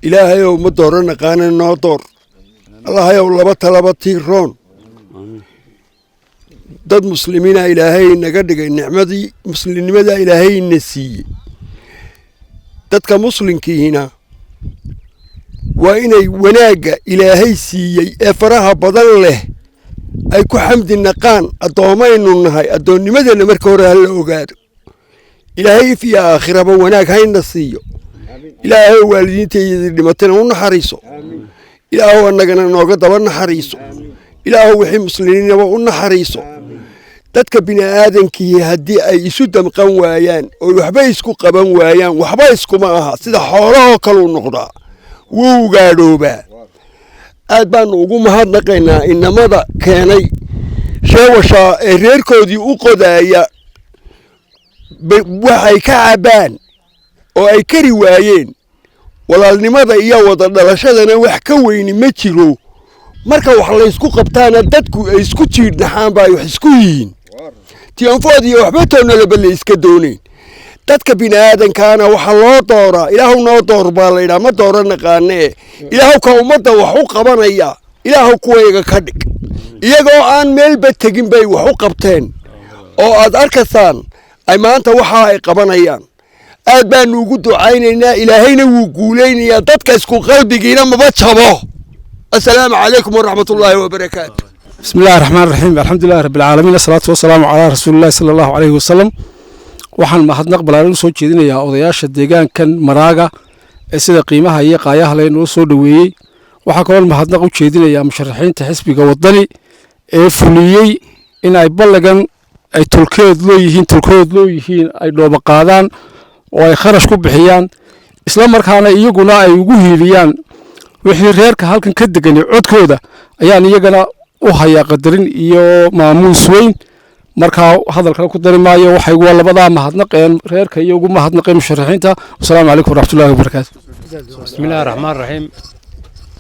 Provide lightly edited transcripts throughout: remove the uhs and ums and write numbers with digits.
Ilaahayow, ma dooro naqaana, noo door. Allahayow, laba talaba tiiroon. Dad muslimiina Ilaahay naga dhigay, nicmadii muslimnimadaa Ilaahayna siiyey. Dadka muslimkiihina waa inay wanaagga Ilaahay siiyey ee faraha badan leh ay ku xamdi naqaan. Addoommaynu nahay, addoonnimadeenna marka hore ha la ogaado. Ilaahay if iyo aakhiraba wanaag hayna siiyo. Ilaahay waalidiintaydii dhimatayna u naxariiso. Ilaahow, annagana nooga daba naxariiso. Ilaahow, wixii muslimiinaba u naxariiso. Dadka bini'aadankii haddii ay isu damqan waayaan oo waxba isku qaban waayaan, waxba iskuma aha, sida xoolahoo kaluu noqdaa, wuu gaadhoobaa. Aad baanu ugu mahadnaqaynaa inamada keenay sheewashaa ee reerkoodii u qodaaya waxay ka cabbaan oo ay kari waayeen. Walaalnimada iyo wada dhalashadana wax ka weyni ma jiro. Marka wax laysku qabtaana dadku ay isku jiidhnaxaan ba ay wax isku yihiin. Tianfood iyo waxba toonalaba la iska doonayn. Dadka bini'aadankaana waxaa loo dooraa, "Ilaahow, noo door" baa laydhaha. Ma dooro naqaanee, Ilaahow, ka ummadda wax u qabanaya, Ilaahow, kuwayaga ka dhig. Iyagoo aan meelba tegin bay wax u qabteen oo aad arkaysaan ay maanta waxa ay qabanayaan. Aad baanu ugu ducaynaynaa, Ilaahayna wuu guulaynayaa. Dadka isku qalbigiina maba jabo. Assalaamu calaykum waraxmat ullaahi wabarakaatu. بسم الله الرحمن الرحيم، الحمد لله رب العالمين، الصلاة والسلام على رسول الله صلى الله عليه وسلم. Waxaan mahadnaq balaaran usoo jeedinayaa odayaasha deegaankan Maraaga ee sida qiimaha iyo qaayaha leh noo soo dhoweeyey. Waxaa kaloo mahadnaq u jeedinayaa musharaxiinta xisbiga Wadani ee fuliyey in ay ballagan ay tolkeed loo yihiin ay dhooba qaadaan oo ay kharash ku bixiyaan, isla markaana iyaguna ay ugu hiiliyaan wixii reerka halkan ka degani codkooda. Ayaan iyagana u hayaa qadarin iyo maamuus weyn. Markaa hadal kale ku dari maayo. Waxay waa labadaa mahadnaqeen reerka iyo ugu mahadnaqeen musharaxiinta. Wasalaamu calaykum waraxmatullahi wabarakaatu. Bismi illaahi raxmaan raxiim.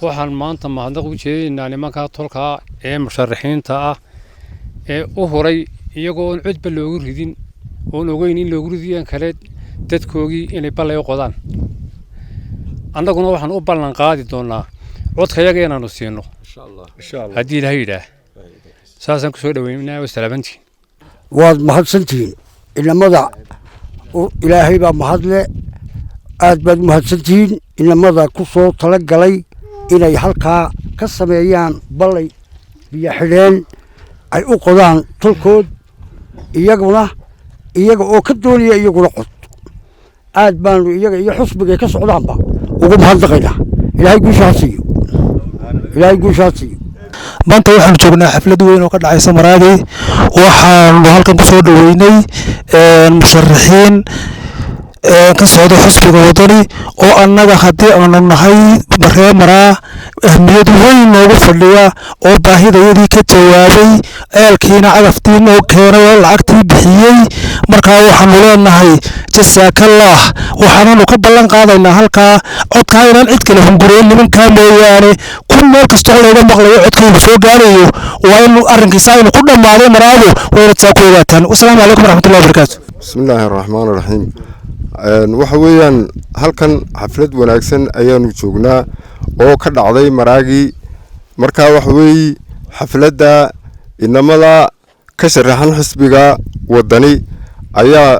Waxaan maanta mahadnaq u jeedinaynaa nimanka tolkaa ee musharaxiinta ah ee u huray, iyagoo oon codba loogu ridin, oon ogeyn in loogu ridiyan kale, dadkoogii inay ballay u qodaan. Annaguna waxaan u ballan qaadi doonaa codkayaga inaanu siino haddii Ilaahay yidhaah. Saasaan kusoo dhaweynaa. Wasalaamantiin. Waad mahadsantihiin inamada. Ilaahay baa mahadle. Aad baad umahadsantihiin inamada ku soo tala galay inay halkaa ka sameeyaan ballay biyo xidheen ay u qodaan tolkood, iyaguna iyaga oo ka doonaya iyaguna cod. Aad baanu iyaga iyo xusbigay ka socdaanba ugu mahadnaqaynaa. Ilaahay guusha ha siiyo, Ilaahay guusha ha siiyo. Maanta waxaanu joognaa xaflad weyn oo ka dhacaysa Maraagi. Waxaanu halkan ku soo dhoweynay musharaxiin ka socda xusbiga Wadani oo annaga haddii aanu nahay reer Maraa ahmiyad weyn noogu fadhiya, oo baahidayadii ka jawaabay, ceelkiina cagaftii noo keenay oo lacagtii bixiyey. Markaa waxaanu leenahay jasaakallah. Waxaananu ka ballan qaadaynaa halkaa codkaa inaan cid kale hungurayn nimankaa mooyaane. Kun meel kastoo layga maqlayo, codkaygu soo gaarayo, waa in arrinkiisa aynu ku dhammaaday. Maraago waa inaad saa ku ogaataan. Wasalaamu calaykum waraxmatullahi wabarakaatu. Bismi illaahi araxmaan araxiim. Waxa weeyaan, halkan xaflad wanaagsan ayaanu joognaa oo ka dhacday Maraagii. Marka waxa weeye, xafladda inamada ka sharaxan xisbiga Wadani ayaa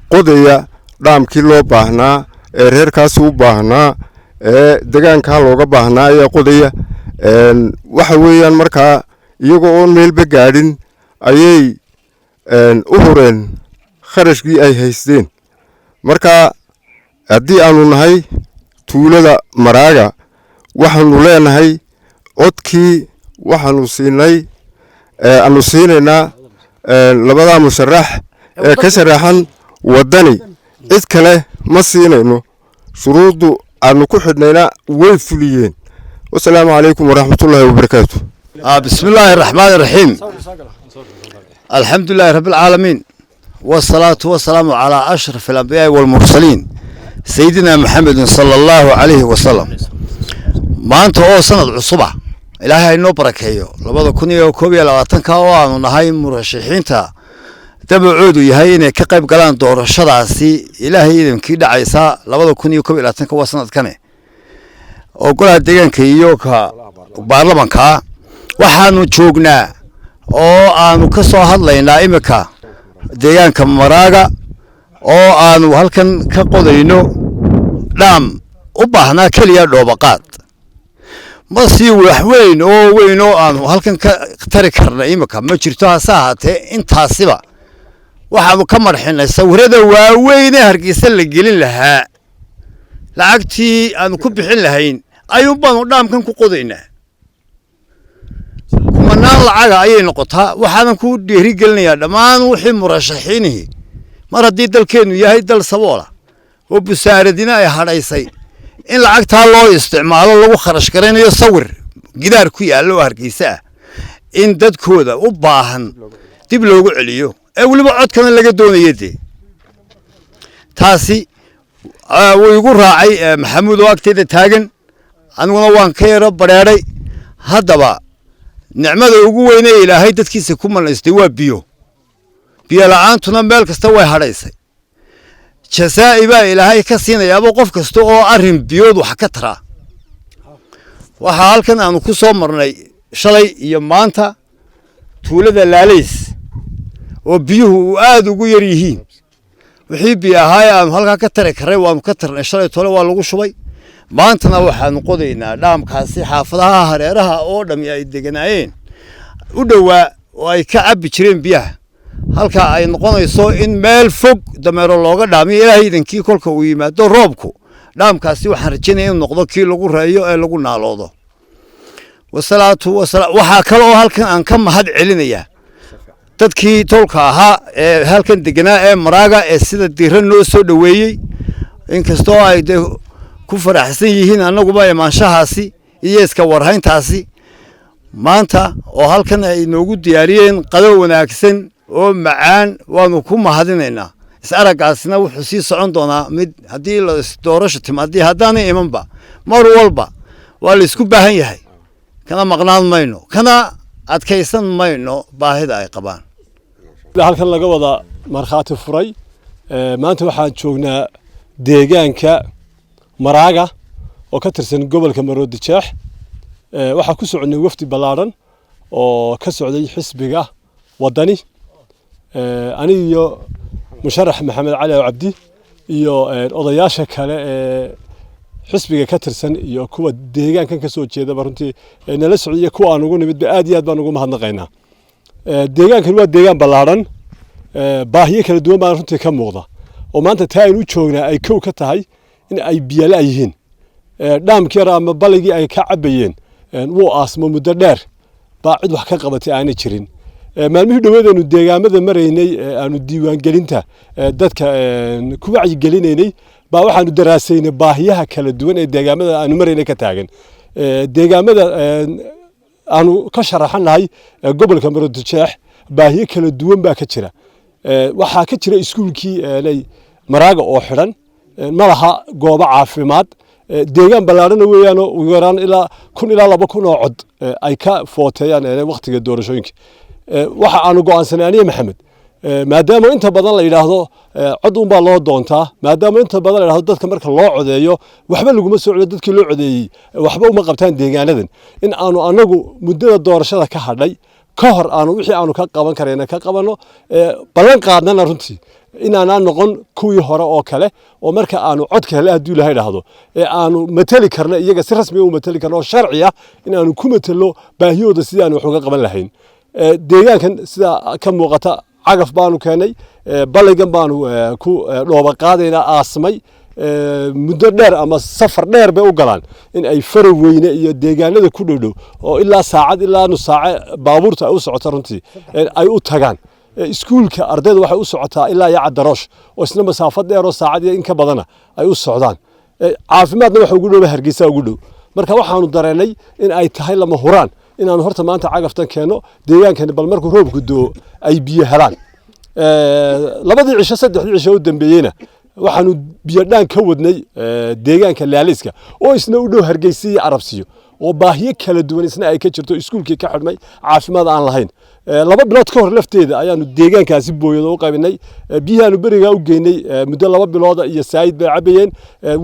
qodaya dhaamkii loo baahnaa ee reerkaasi u baahnaa ee degaankaa looga baahnaa ayaa qodaya. Waxa weeyaan, markaa iyagoo oon meelba gaadhin ayay u hureen kharashkii ay haysteen. Marka haddii aanu nahay tuulada Maraaga, waxaanu leenahay codkii waxaanu siinay, aanu siinaynaa labadaa musharax ee ka sharaxan Waddani. Cid kale ma siinayno. Shuruuddu aanu ku xidhnayna way fuliyeen. Wasalaamu calaykum waraxmatullaahi wabarakaatu. بسم الله الرحمن الرحيم، الحمد لله رب العالمين، والصلاة والسلام على أشرف الأنبياء والمرسلين، سيدنا محمد صلى الله عليه وسلم. Maanta oo sanad cusuba, Ilaahay inoo barakeeyo, 2021-ka, oo aanu nahay murashaxiinta dabacoodu yahay inay ka qayb galaan doorashadaasi Ilaahay idinkii dhacaysa 2021-ka, waa sanadkane. Oo golaha deegaanka iyo ka baarlamankaa waxaanu joognaa oo aanu ka soo hadlaynaa iminka deegaanka Maraaga, oo aanu halkan ka qodayno dhaam u baahnaa keliya dhoobaqaad. Ma sii wax weyn oo weyn oo aanu halkan ka tari karna iminka ma jirto. Hase ahaatee, intaasiba waxaanu ka marxinay sawirada waaweyn ee Hargeysa la gelin lahaa. Lacagtii aanu ku bixin lahayn ayuun baanu dhaamkan ku qodaynaa. Kumanaan lacaga ayay noqotaa. Waxaanan ku dhiirigelinayaa dhammaan wixii murashaxiinihii, mar haddii dalkeennu yahay dal saboola oo busaaradina ay hadhaysay, in lacagtaa loo isticmaalo lagu kharash garaynayo sawir gidaar ku yaallo oo Hargeysa ah in dadkooda u baahan dib loogu celiyo, ee weliba codkana laga doonaya. Dee taasi wuu igu raacay Maxamuud oo agteyda taagan, aniguna waan ka yaro badheedhay. Haddaba nicmada ugu weyne Ilaahay dadkiisa ku manaystay waa biyo. Biyo la-aantuna meel kasta way hadhaysay. Jasaa'i baa Ilaahay ka siinayaaba qof kasta oo arrin biyood wax ka taraa. Waxaa halkan aanu ku soo marnay shalay iyo maanta tuulada Laalays oo biyuhu uu aada ugu yar yihiin. Wixii biyo ahaay aanu halkaa ka tari karray waanu ka tarnay. Shalay tole waa lagu shubay, maantana waxaanu qodaynaa dhaamkaasi xaafadaha hareeraha oo dhammi ay deganaayeen u dhowaa oo ay ka cabbi jireen biyaha, halka ay noqonayso in meel fog dameero looga dhaamiyo. Ilaahay idankii, kolka uu yimaado roobku, dhaamkaasi waxaan rajaynaya inuu noqdo kii lagu reeyo ee lagu naaloodo. Wasalaatu wasalaam. Waxaa kale oo halkan aan ka mahad celinayaa dadkii tolka ahaa ee halkan deganaa ee Maraaga ee sida diiran noo soo dhoweeyey, inkastoo ay dee ku faraxsan yihiin annaguba imaanshahaasi iyo iska warhayntaasi maanta, oo halkan ay noogu diyaariyeen qado wanaagsan oo macaan. Waanu ku mahadinaynaa. Is araggaasina wuxuu sii socon doonaa mid haddii la doorasho timaadii, haddaanay imanba, mar walba waa la isku baahan yahay. Kana maqnaan mayno, kana adkaysan mayno baahida ay qabaan. Halkan laga wada markhaati furay. Maanta waxaan joognaa deegaanka Maraaga oo ka tirsan gobolka Maroodijeex. Waxaa ku soconay wafdi ballaadhan oo ka socday xisbiga Wadani, aniga iyo musharax Maxamed Cali Aw Cabdi iyo odayaasha kale ee xisbiga ka tirsan iyo kuwa deegaankan ka soo jeedaba runtii nala socday iyo kuwa aan ugu nimidba. Aad iyo aad baan ugu mahadnaqaynaa. Deegaankan waa deegaan ballaadhan, baahiyo kala duwan baan runtii ka muuqda, oo maanta taa aynu u joognaa ay kow ka tahay in ay biyala yihiin. Dhaamkii yar ama baligii ay ka cabayeen wuu aasmo, muddo dheer baa cid wax ka qabatay aanay jirin. Maalmihii dhoweed deegaamada maraynay, aanu diiwaangelinta dadka ku wacyigelinaynay, baa waxaanu daraasaynay baahiyaha kala duwan ee deegaamada aanu maraynay ka taagan. Deegaamada aanu ka sharaxanahay gobolka Maroodijeex baahiyo kala duwan baa ka jira. Waxaa ka jira iskuulkii Maraaga oo xidhan, ma laha goobo caafimaad. Deegaan ballaarhana weeyaanoo ugu yaraan ilaa 1000 ilaa 2000 oo cod ay ka footeeyaan wakhtiga doorashooyinka. Waxa aanu go'aansanay aniya Maxamed, maadaama inta badan la yidhaahdo cod unbaa loo doontaa, maadaama inta badan la yidhahdo dadka marka loo codeeyo waxba laguma soo celiyo, dadkii loo codeeyey waxba uma qabtaan deegaanadan, in aanu anagu muddada doorashada ka hadhay ka hor aanu wixii aanu ka qaban karayna ka qabanno, ballan qaadnana runtii inaanaan noqon kuwii hore oo kale, oo marka aanu codka hele hadduu Ilahay idhaahdo ee aanu mateli karno iyaga si rasmi u mateli karno oo sharci ah, in aanu ku matelo baahiyooda sidii aanu wax uga qaban lahayn. Deegaankan sida ka muuqata cagaf baanu keenay, balligan baanu ku dhooba qaadaynaa aasmay muddo dheer ama safar dheer bay u galaan in ay fara weyne iyo deegaanada ku dhow dhow oo ilaa saacad ilaa nus saace baabuurta ay u socoto runtii ay u tagaan. Iskuulka ardayda waxay u socotaa ilaa iyo Cadaroosh oo isna masaafo dheer oo saacad iyo in ka badana ay u socdaan. Caafimaadna waxa ugu dhow Hargeysa ugu dhow. Marka waxaanu dareenay in ay tahay lama huraan inaanu horta maanta cagaftan keenno deegaankani, bal markuu roobku doo ay biyo helaan. Labadii cisho, saddexdii cisho u dambeeyeyna Waxaanu biyodhaan ka wadnay deegaanka Laaliska oo isna u dhow Hargeysa iyo Arabsiyo, oo baahiyo kala duwan isna ay ka jirto, iskuulkii ka xidhmay, caafimaad aan lahayn. 2 bilood ka hor lafteeda ayaanu deegaankaasi booyado u qaybinay. Biyihi aanu berigaa u geynay muddo 2 bilooda iyo saayid bay cabayeen.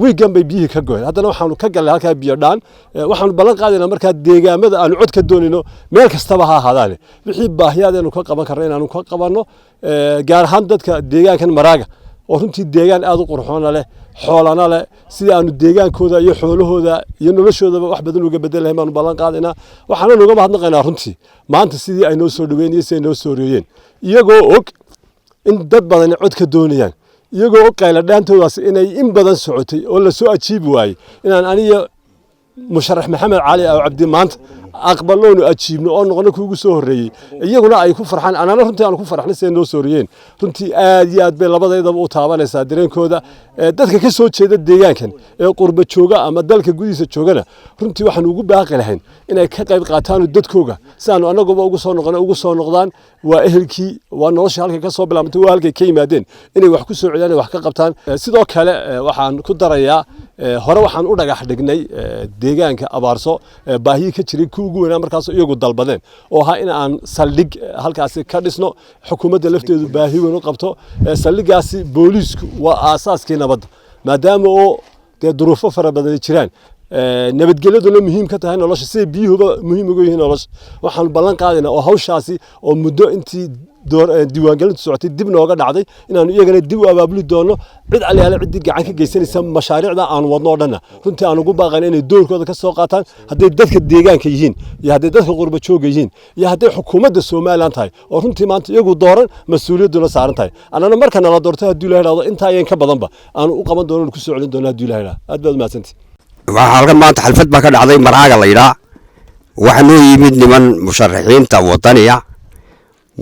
Wiigan bay biyihii ka goyeen. Haddana waxaanu ka galnay halkaa biyo dhaan. Waxaanu ballan qaadaynaa markaa deegaamada aanu cod ka doonayno, meel kastaba ha ahaadaane, wixii baahiyadeenu ka qaban karno inaanu ka qabanno, gaar ahaan dadka deegaankan Maraaga oo runtii deegaan aad u qurxoona leh, xoolana leh. Sidii aanu deegaankooda iyo xoolahooda iyo noloshoodaba wax badan uga bedel lahayn baanu ballan qaadaynaa. Waxaana uga mahadnaqaynaa runtii maanta sidii ay noo soo dhaweyn iyo sidii ay noo soo horeeyeen, iyagoo og in dad badani cod ka doonayaan, iyagoo og qayladhaantoodaas inay in badan socotay oo lasoo ajiibi waayey, inaan aniyo musharax Maxamed Cali oo Cabdi maanta aqballoonu ajiibno oo noqono kuugu soo horreeyey, iyaguna ay ku farxaan, anana runtii aan ku farxnay siday noo soo horreeyeen. Runtii aad iyo aad bay labadaydaba u taabanaysaa dareenkooda. Dadka ka soo jeeda deegaankan ee qurba jooga ama dalka gudihiisa joogana runtii waxaanu ugu baaqi lahayn inay ka qayb qaataan dadkooga, si aanu annaguba ugu soo noqono ugu soo noqdaan. Waa ehelkii, waa nolosha halkay ka soo bilaabantay, waa halkay ka yimaadeen, inay wax ku soo celiyaan, wax ka qabtaan. Sidoo kale waxaan ku darayaa, hore waxaan u dhagax dhignay deegaanka Abaarso baahiyi ka jiray kuwa ugu weynaa markaas iyagu dalbadeen, oo ahaa in aan saldhig halkaasi ka dhisno. Xukuumadda lafteedu baahi weyn u qabto saldhigaasi. Booliisku waa aasaaskii nabadda, maadaama oo dee duruufo fara badani jiraan, nabadgelyaduna muhiim ka tahay nolosha siday biyuhuba muhiim uga yihiin nolosha. Waxaanu ballan qaadaynaa oo hawshaasi oo muddo intii diiwaangelintu socotay dib nooga dhacday inaanu iyagana dib u abaabuli doono. Cid aliyaale ciddii gacan ka geysanaysa mashaariicda aan wadno oo dhanna runtii aan ugu baaqayna inay doorkooda ka soo qaataan, hadday dadka deegaanka yihiin iyo hadday dadka qurba jooga yihiin iyo hadday xukuumadda Somaliland tahay, oo runtii maanta iyagu dooran mas-uuliyadduna saaran tahay. Annana marka nala doorto, haddii Ilahay dhahdo, intaa ayan ka badanba aanu u qaban doono, ku soo celin doono haddii Ilahay dhahdo. Aad baad umahadsantihi. Waxaa halkan maanta xalfad baa ka dhacday Maraaga la yidhaa. Waxaa noo yimid niman musharaxiinta Wadaniya.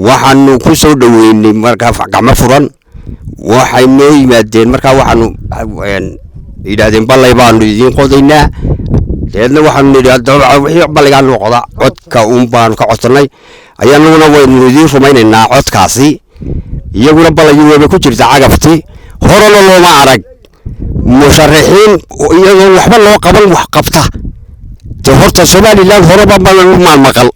Waxaanu ku soo dhoweynay markaa gacmo furan. Waxay noo yimaadeen markaa, waxaanu yidhaahdeen ballay baanu idiin qodaynaa. Dabeedna waxaanu nidhi wixii balligaa noo qoda codka uun baanu ka codsannay, ayanaguna waynu idiin rumaynaynaa codkaasi. Iyaguna ballayii wayba ku jirta cagafti. Horena looma arag musharaxiin iyadoo waxba loo qaban wax qabta. Dee horta Somaliland horeba maan maqal.